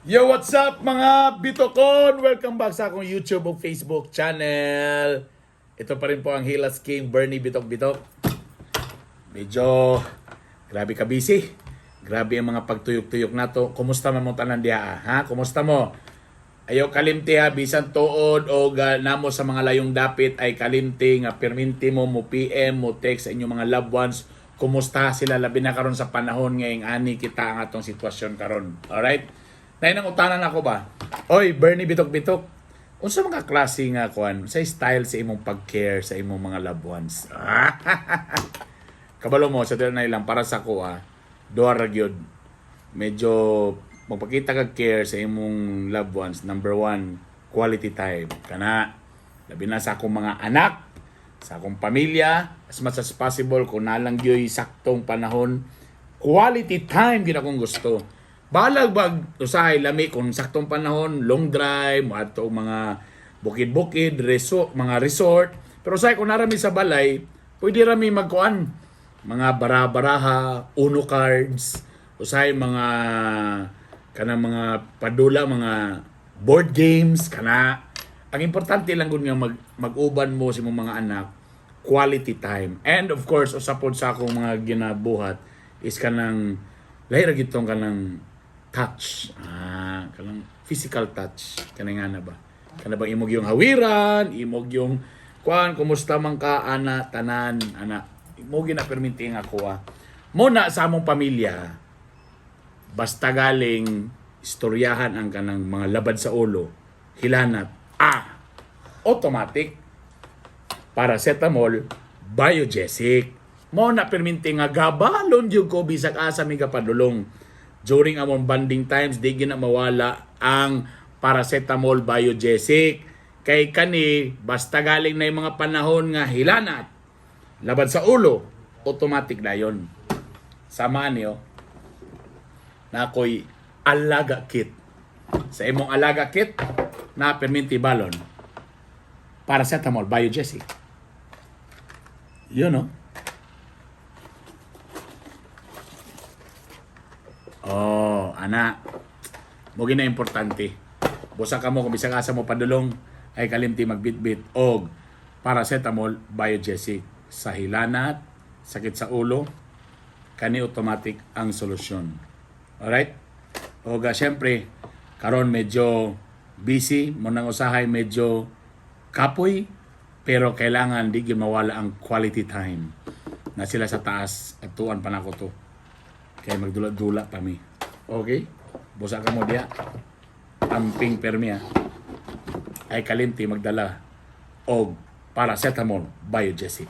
Yo, what's up, mga Bitokon? Welcome back sa akong YouTube o Facebook channel. Ito pa rin po ang Hilas King, Bernie Bitok Bitok. Medyo grabe ka busy. Grabe ang mga pagtuyok-tuyok nato. Kumusta man mo tanan diha? Ha? Kumusta mo? Ayaw kalimti ha, bisan tuod o namo sa mga layong dapit ay kalimti nga pirminti mo mo PM mo text sa inyong mga loved ones. Kumusta sila, labi na karon sa panahon ngayong ani kita ang atong sitwasyon karon. Alright? Nay nang utanan ako ba? Oy, Bernie Bitok Bitok. Unsa mga klase nga kuan sa style sa imong pag-care sa imong mga loved ones? Kabalo mo sa na ilang para sa ko ah, duha ra gyud. Medyo magpakita kag care sa imong loved ones. Number one, quality time. Kana, labi na sa akong mga anak, sa akong pamilya, as much as possible, kung nalang gyoy saktong panahon, quality time gid akong gusto. Balag bag usahay lami kung saktong panahon, long drive, moadto og mga bukid-bukid, resort, mga resort. Pero usahay kung narami sa balay, pwede rami magkuan mga bara-baraha, Uno cards, usahay mga kanang mga padula, mga board games, kana. Ang importante lang gud nga mag-uban mo sa imong mga anak, quality time. And of course, usa pod sa akong mga ginabuhat is kanang lahi ra gid tong kanang touch. Ah, kanang physical touch. Kanang nga na ba? Kana bang imog yung hawiran, imog yung kuan, kumusta man ka ana tanan ana. Imo gina perminti nga ako ah. Muna sa among pamilya, basta galing istoryahan ang kanang mga labad sa ulo, hilanat, ah, automatic, paracetamol, Biogesic. Mo na perminti nga gabalon gyud ko bisag asa mi gapadulong. During among bonding times, di gyud na mawala ang paracetamol, Biogesic. Kay kani, basta galing na yung mga panahon nga hilanat, labad sa ulo, automatic na yon. Sama niyo, na ako'y alaga kit. Sa imong alaga kit, na perminti balon, paracetamol, Biogesic. Yun, no? Oh, ana. Mo na importante. Busa ka mo kung bisag asa mo padulong ay kalimti magbitbit og paracetamol, Biogesic sa hilanat, sakit sa ulo, kani automatic ang solusyon. Alright? O ga syempre, karon medyo busy, mo nang usahay medyo kapoy, pero kailangan di gyud mawala ang quality time na sila sa taas at tuan pa nako to. Kaya magdula-dula pa mi. Okay? Busa ka mo diya. Amping permiya. Ay kalimti magdala og paracetamol, Biogesic.